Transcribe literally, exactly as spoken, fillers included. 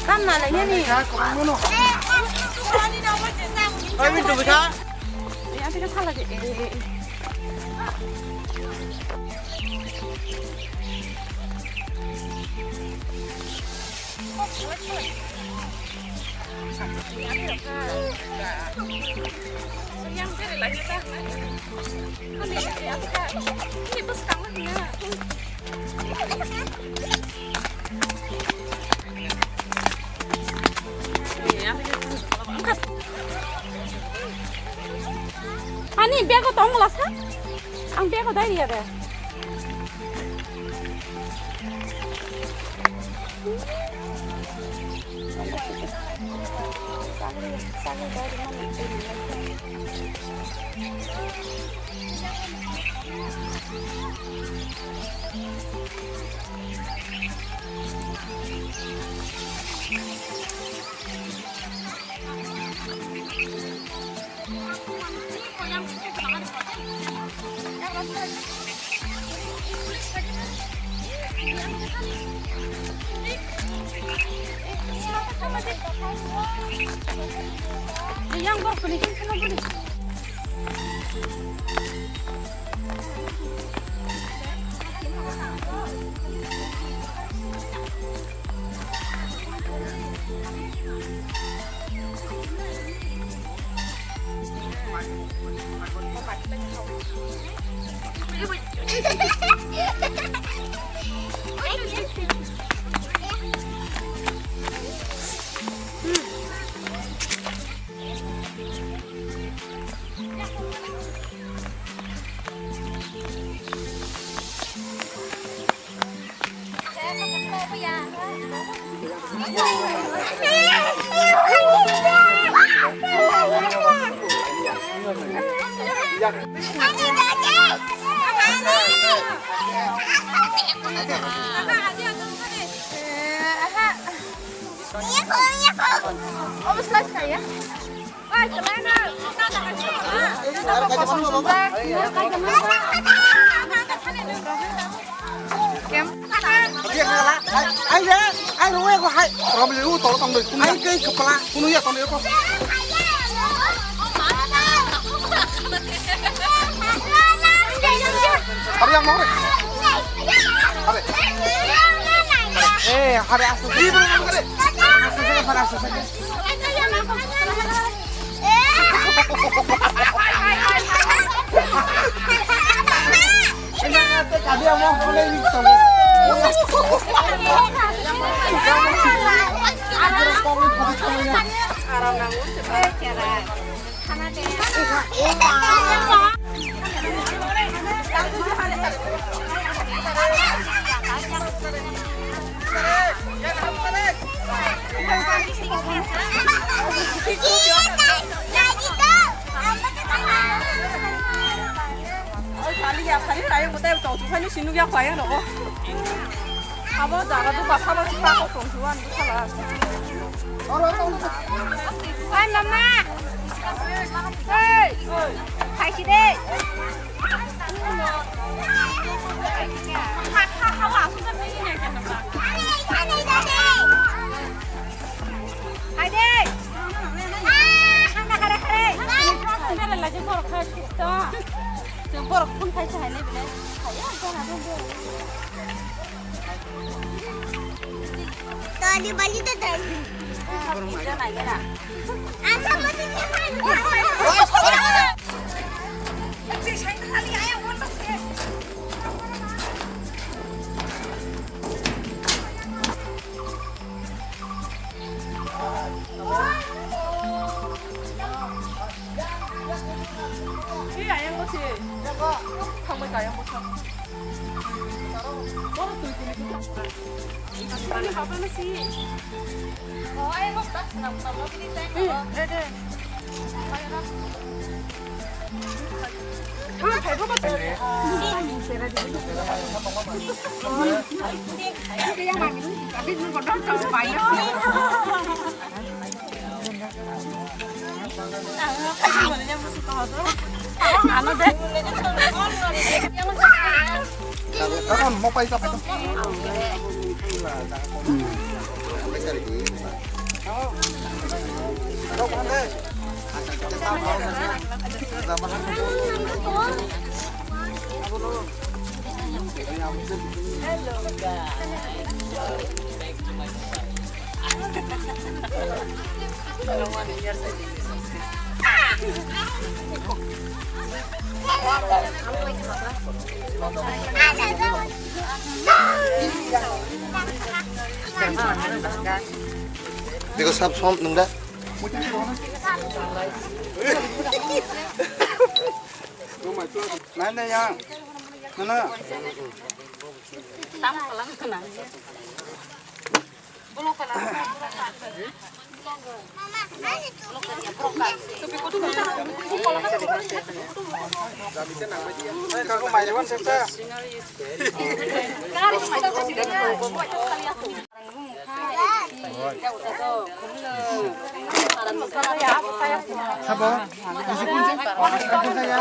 Kan na le ni. Ai, min tu bisa. Ya, tiga salah deh. Eh, eh, eh. Ani bego tong lasa. Ang bego dai ya de. Yang borok ni kan kena boleh. Ang ya, ang rung ya ko hai. Rom le u tol tong doi. Ang ke kepala kunu ya tong doi ko. Hari yang mau. Hari. Eh, hari asu. Ini belum hari. Asu saya hari asu saya. Abo jaga do basa bo chikha ko tong juan do khala. Hai mama. Hey. Hai si de. Hai de. Ah, hana khare khare. Mera lagi borok khai sukta. Borok phun khai sai ne bile. Khaya jana. Tadi bali tu tadi. Asa mati ni. Ayang ko si. Thangbai ka ayang ko sa. Bono twi tini ko. Ani haba na si. Oh, ayang ko ta na na lo bini tai ko. Re re. Ano de? Karon mo paisa paisa. Bego sab som nung da. Nai nai yang. Nana. Sabo, bisi kunci, kunci ya.